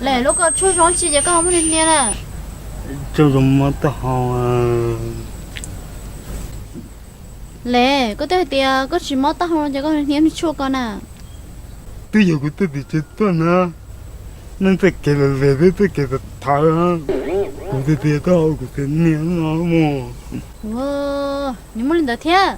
Lej, lub koj tshuaj zoo tsi ces koj ho muab hnia na? Tshuaj zoo mob taub hau. Lej, koj twb hais tias koj tsis mob taub hau no ces koj hnia tshuaj ko na. Twb yog kuv tuaj tim tsev tuaj na, nej txoj kev lem lem, twb txoj kev tham tham, kuv tias tias taub hau kuv tias hnia no mus. Nws muaj li ntawd thiab.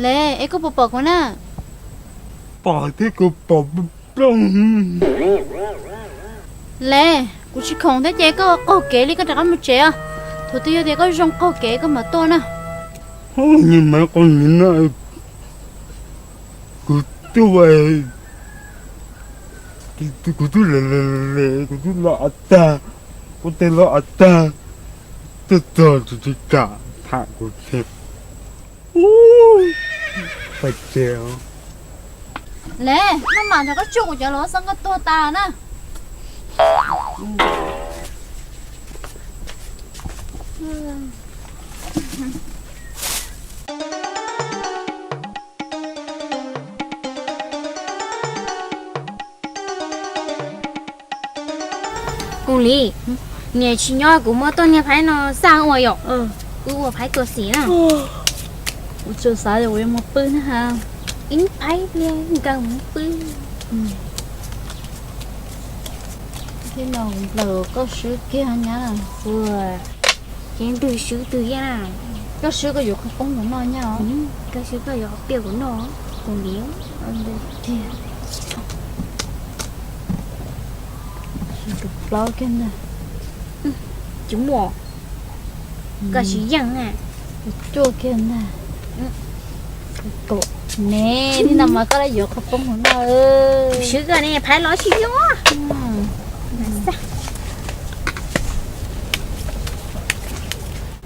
Lej, es koj puas pom kuv na? Pom thiab, kuv pom plooj. Lej, kuv tsis khoom thiab ces koj qaug kev li, koj rov qab mus tsev os. Thaum twg yog tias koj zoo qaug kev koj mam tuaj na. Nws mas qau nws no, kuv twb, kuv twb lem lem, kuv twb los av tag, kuv twb los av tag, twb txog tsis tsis kam tham kuv thiab. Pais tsev. Lej, maj mam nrog koj tsuj kuv cov los xav koj tuag tas na. Koos Lis, niam tsis nyob kuv muab tuaj niag phaib no xaj ua yom. Wb ua phaib tuaj xim na. Kuv tsuas xav tias kuv yuav mus pw na ha. Ib phaib li nkaus mus pw. Thib no nplawm koj swb kiag nyab. Ces ntws swb twg yeej na. Koj swb koj yuav qhov poob mus noj nyab os. Koj swb koj yuav qhov piaj kuv noj. Koos Lis, tiag. Tus plaub kiag ntag. Tsis muaj. Koj tsis yeej na. Tus cuaj kiag ntag. Tus kaum. Ne, thib no mas koj laj yuav qhov poob mus noj. Swb koj ne, phaib los tsis yuav.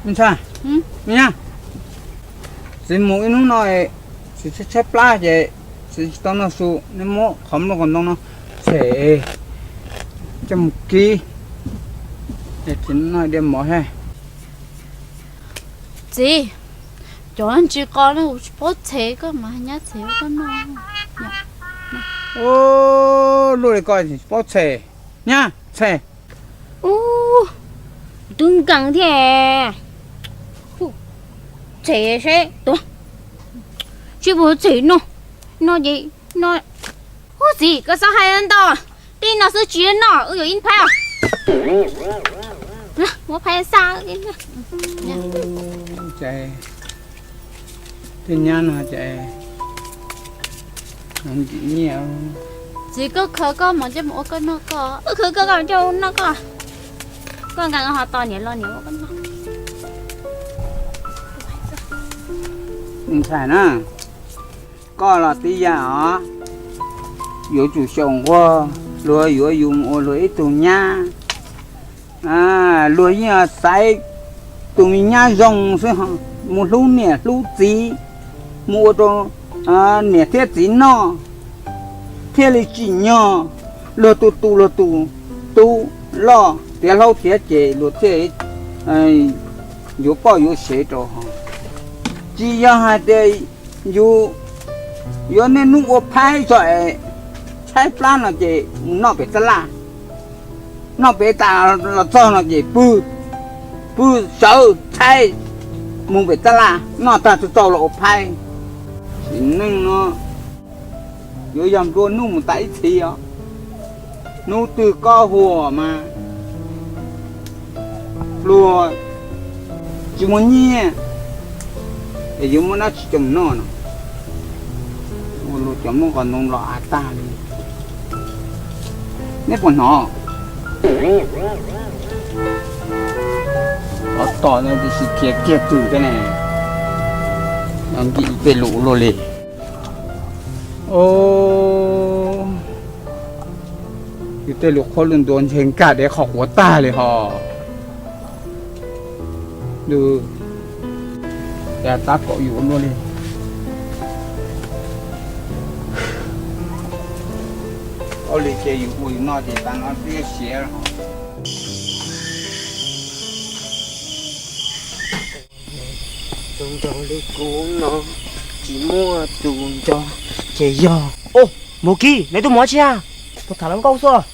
Ntshai, txiv mus ib hnub no, txiv tshaib tshaib plab ces txiv tsis tau noj su, neb muab qhov nplooj qhov ntoo no tshem coj mus kib, es txiv noj diav mov thiab. Txiv, cov ntsis qos no kuv tsis paub tshem, koj mas nyab tshem koj noj. Ua luaj li koj tsis paub tshem, nyab tshem. Ub, twb nkees thiab. Tshem seb tuag. Seb puas tshem no, no ces no. Ub txiv, koj txhob hais ntau, tej no xwb tsis noj, wb yuav ib phaib. Muab phaib xa. Tej nyab no ces ntim nyiaj. Txiv, koj khaws koj mas coj mus ua koj noj koj. Koj khaws koj, koj coj mus noj koj. Koj nkees ho tos niam los niam ua koj noj. Ntshai na, koj los tib yam os, yuav tsum xyaum nquag, luag yuav yus mus ua luag ib tug nyab. Luag yeej xaiv tus me nyab zoo xwb, mus hlub niam hlub txiv, mus ua rau niam thiab txiv noj, thiaj li tsim nyog luag tus tu luag tus tub loj tiav hlob thiab ces luag thiaj yuav poj yuav sev rau ho. Tsis yog hais tias yus yuav niaj hnub ua phaib tso es tshaib plab no ces mus noj pem tab laj, noj pem tas los txog no ces pw, pw sawv tshaib, mus pem tab laj noj tag txaus los ua phaib. Sim neej no yuav yog nplua nuj mus tas ib txhis os. Hnub twg koj huam mas pluag tsis muaj nyiaj, es yuav muab dab tsi coj mus noj no? Ua luag cov nplooj qos ntoo los av tag li. Neb puas hnov? Ov, tom no tsis khiav kiag twg thiab ne. Nkim tej lus luaj li. Yus tej lus qhuab lus ntuas ntshe nkag deb qhov quav tag li ho. Cas tab kaum yus luaj li. Ua li ces yus ua yus noj ces tas no twb siav. Tus nraug li kuv no tsis muaj tus nco ces yog. Ub, Mus Kib, neb tuaj mus dab tsi a? Mus tham hluas nkauj xwb.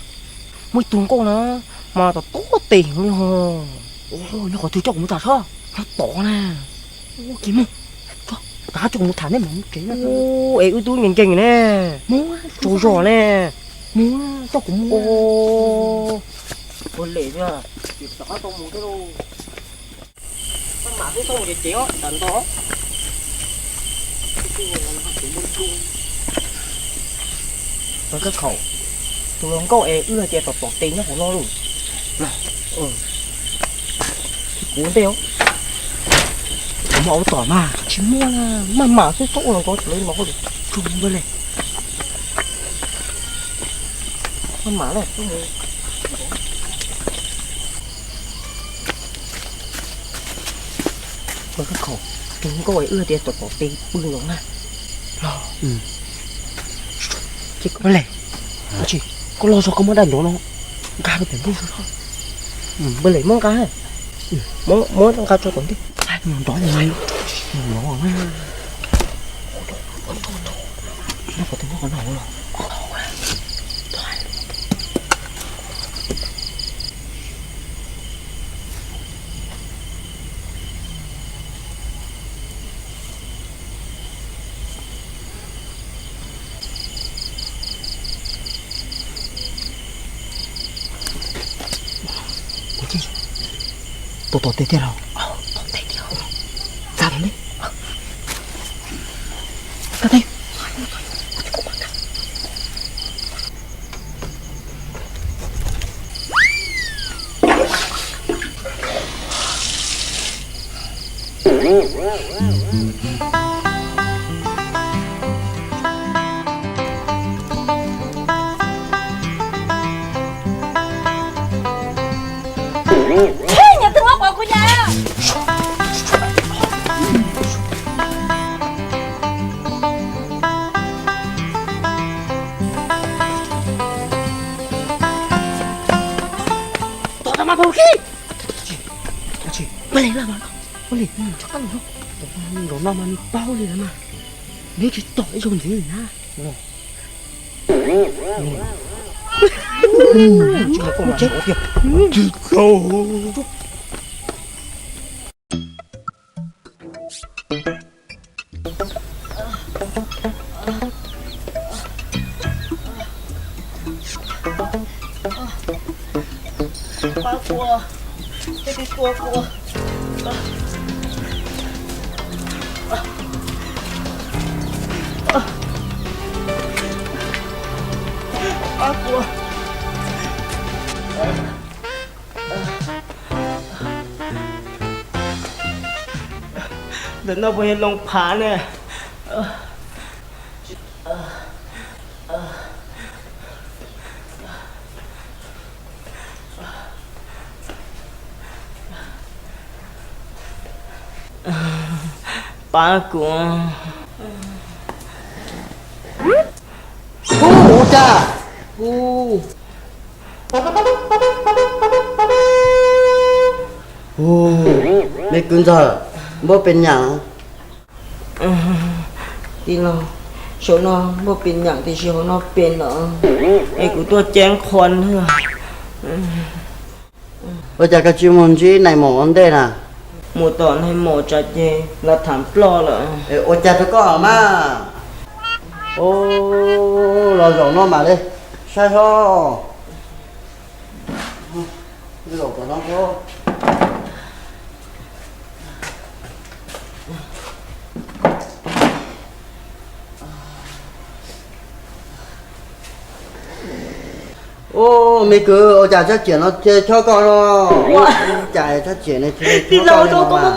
Muaj ib tug nkauj na, mas tom tom tes li ho. Nyob qhov twg coj kuv mus tham tso. Nyob tod na. Ua kiag mus. Rov qab coj kuv mus tham nej mam mus tsev na. Es wb twb nkees nkees ne. Tsaug zog ne. Mus, coj kuv mus. Ua lem, tom qab tau mus thiab lauj. Maj mam xwb, txhob mus cev cev os, tsam nto. Koj khaum, tus hluas nkauj es wb hais tias tom tom tes nyob qhov no lauj. Kuv ntej os. Kuv muaj ua tom mas tsis muaj na, maj mam xwb, txhob ua hluas nkauj tsis lawv no. Tsuag npawg le. Maj mam na. Koj khaum, tus nkauj es wb hais tias tom tom tes pw no na. Los. Ces koj le. Koj los zog koj muab daim nrov no nqa rau pem nplooj zog. Npawg le muab nqa, muab nqa tso tom ntej. Nrov no, nrov na. Nyob qhov twg nyob qhov no los. Tus tom tes tiag los? Tom tes tiag. Txav tom ntej. Koj teb. Nyob twb muab quav kuv yam. Tom no mas pau khib. Ua li, ua li, nrov no mas nws paub li lawm mas. Nws tsis tom ib zaug ntxiv li na. Pab kuv, tej tib tua kuv. Pab kuv. Ntawm no puas yog Loos Phav ne? Pab kuv. Ub, ua cas? Ub. Ub, me kwv ntxawg, npauj pes nyam? Tij laug, saum no npauj pes nyam tiam sis hauv no pes lawm, es kuv tuaj ceeb qhua nawb. Ua cas koj tsis mus ntsib nais maum ua ntej na? Mus tom nais maum tsam ces lawv tham ploj lawm. Ua cas rau koj mas. Ub, los zaum no mam li saib hlo. Ub, me kwv, ua cas Tsab Tsiam no chob koj no? Ua cas Tsab Tsiam no chob koj no?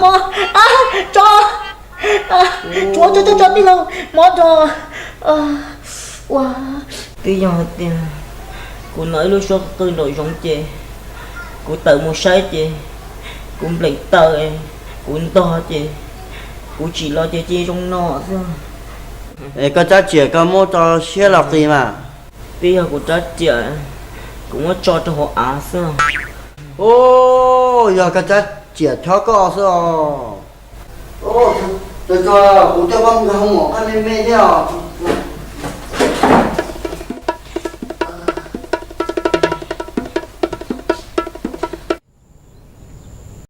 Tij laug, tso, tso, tij laug, mob tso. Ua, twb yog hais tias kuv hnov ib lub suab qw nraum zoov ces kuv tawm mus saib ces kuv nplees taw, kuv ntog ces kuv tsim los ces cia zoo no xwb. Es koj Tsab Tsiam koj muab tso siab los qis mas. Twb yog kuv Tsab Tsiam, kuv muab tso rau hauv av xwb. Ub, yog koj Tsab Tsiam chob koj xwb os. Ub, tsuag tsuag kuv coj koj mus nkag hoo mom qab me me thiab os.